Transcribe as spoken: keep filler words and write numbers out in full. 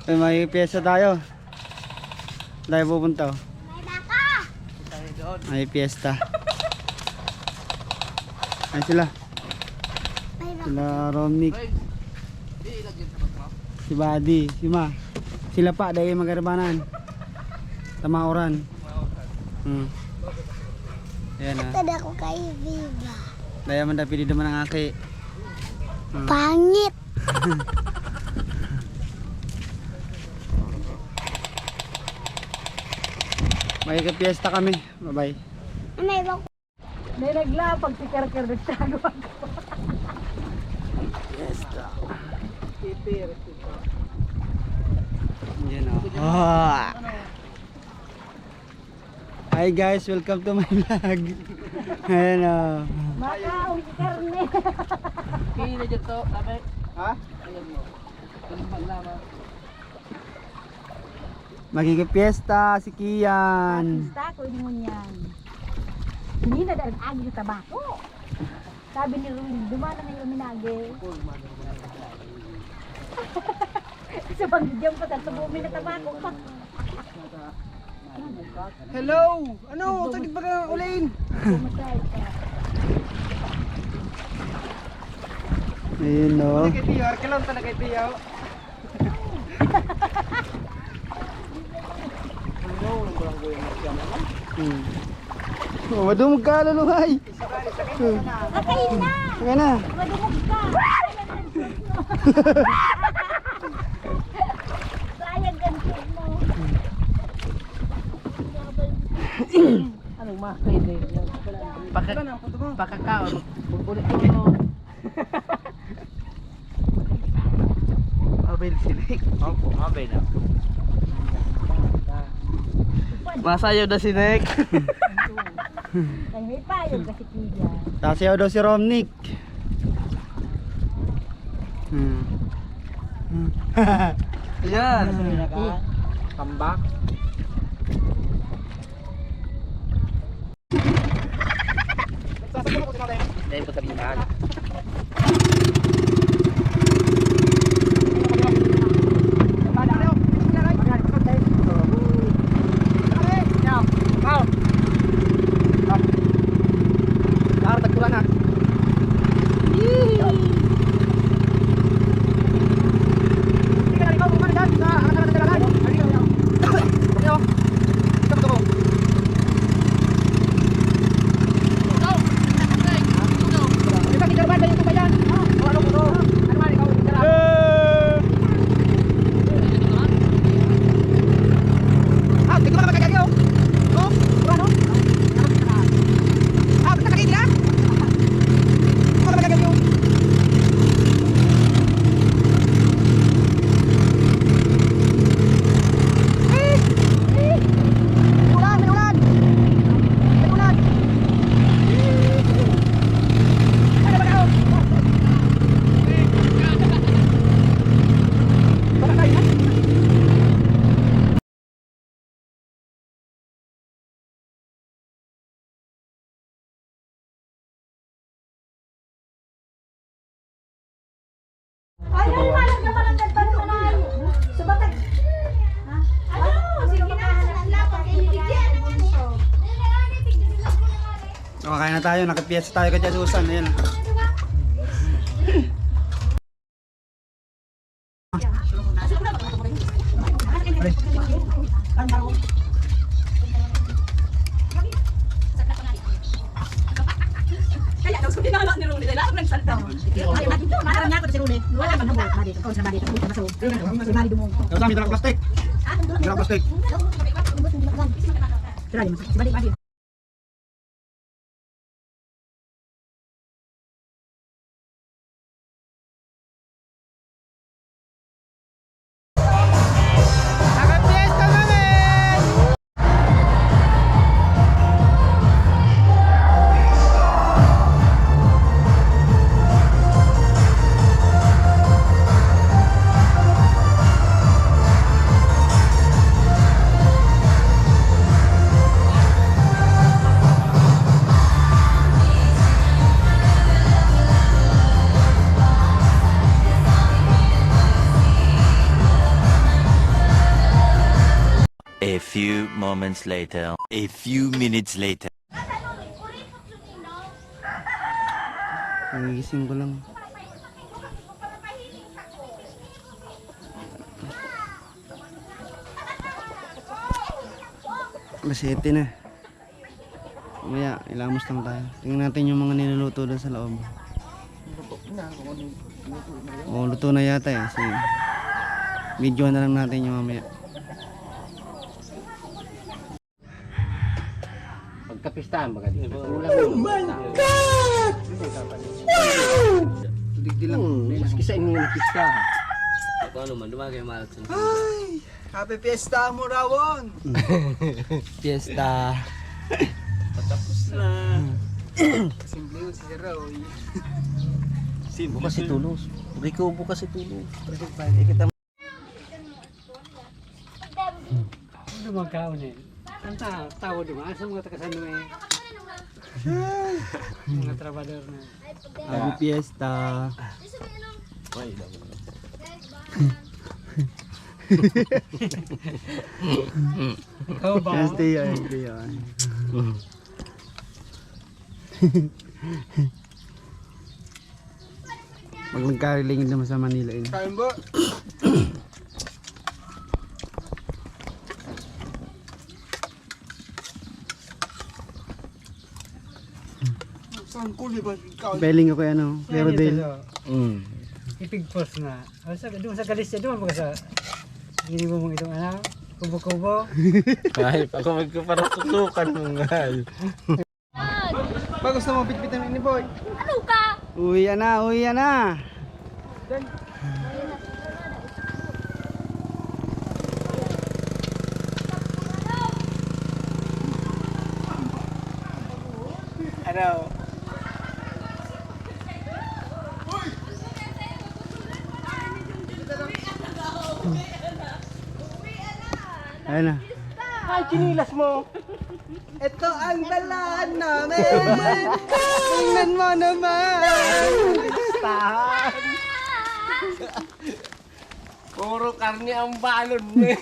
Ay, may piyesta tayo. Tayo pupunta, oh. May piyesta. Ay, sila. Sila Romnick. Si Buddy, si Ma. Sila pa, dahil magkarabanan. Tamaoran. Hmm. Ayan, ah. Tada ko kay Viva. Daya man dapit dito man ang aki. Hmm. Pangit. Makikipiyesta kami. Bye-bye. May bak- May naglapag si Kerker, nagtago ako. Piyesta. Peter, Peter. Yan, oh. Ah. Hi guys, welcome to my vlog. Ayan, oh. Makaon si karne. Kaya na dyan to, sabi. Ha? Ayan mo. Ganun pag lamang. Magkikipiyesta si Kian. Pista ko, ini mo niyan. Hindi na dahil agi sa tabako. Sabi ni Ruin, "Dumana na yung minagi." Sa pagdidiyan pa, sa tubo, may natabako pa. Hello! Ano? Tagit ba ka, Ulain? Ayun, no? Ano kay Tiyo? Arkilan talaga kay Tiyo. Ano? Ang barangay mo siya naman? Hmm. Oh, madumog ka, lulungay. Sakay na. Sakay na. Madungog ka. Sayang ang tube mo. Anong mga kayo? Paka-, pakakaon. Magbulit ko. Mabel si Nick. Opo, mabel na. Masayaw na si Nick. Ay, may payong kasi, kuya. Sasayaw daw si Romnick. Hmm. Ayan. Tambak. Dahil po sa bihan. Ay, ay, malag na malag nagpanunay. Subatag. Ha? Ano? Sige na, sa lapat, eh, bigyan naman eh. Kumakain na tayo, nakapiyesta tayo kay Susan, ayan. Kaya daw, sabi na lang ni Rudy, kailangan nagsalta. Ay, ay, ay, parang niya ako si Rudy. Wala man habo, bali. Ikaw sa bali, ikaw sa bali, dumong. Ikaw sa amin, dala ko plastic. Ah, ang dala ko plastic. Sila yun, si bali, bali. Nakapiesta kami! Few moments later. A few minutes later. Nagigising ko lang. Alas siyete na. Mamaya, ilamos lang tayo. Tingnan natin yung mga niluluto doon sa loob. Luto na, kung ano yung luto na yun. Oh, luto na yata eh. Sige. Videohan na lang natin yung mamaya. Pagkapistahan, baga di. Kulang. Oh my God! Wow! Digdi lang. Hmm, maski sa inyo yung pistahan. Kung ano man, dumagay malat sa Ay! Happy Fiesta, Murawon! Fiesta. Patapos na. Simple yun si Sir Roy. Bukas si Tulos. Rico, bukas si Tulos. Ikita mo. Ano magkaon eh? Ang ta tao dumaan sa mga taga-San Noe. Mga trabador na. Happy Fiesta. Ikaw ba? Fiesta yan, Fiesta yan. Pag nagkarilingid naman sa Manila, yun. Kain ba? Saan ko, di ba? Ikaw. Beling ako, ano, Kuya Rodel. Mm. Ipigpos na. O, sa, doon sa Galicia, doon mo sa, hindi mo mong itong, ano, kubo-kubo. Ay, pag magkaparasusukan mo nga. Ba, gusto mo bitbitan ni Boy? Ano ka? Uwi na, uwi na. Ano? Ayan na. Ay, chinilas mo! Ito ang dala namin! Tingnan mo naman! Listahan! Puro karne ang balon mo eh.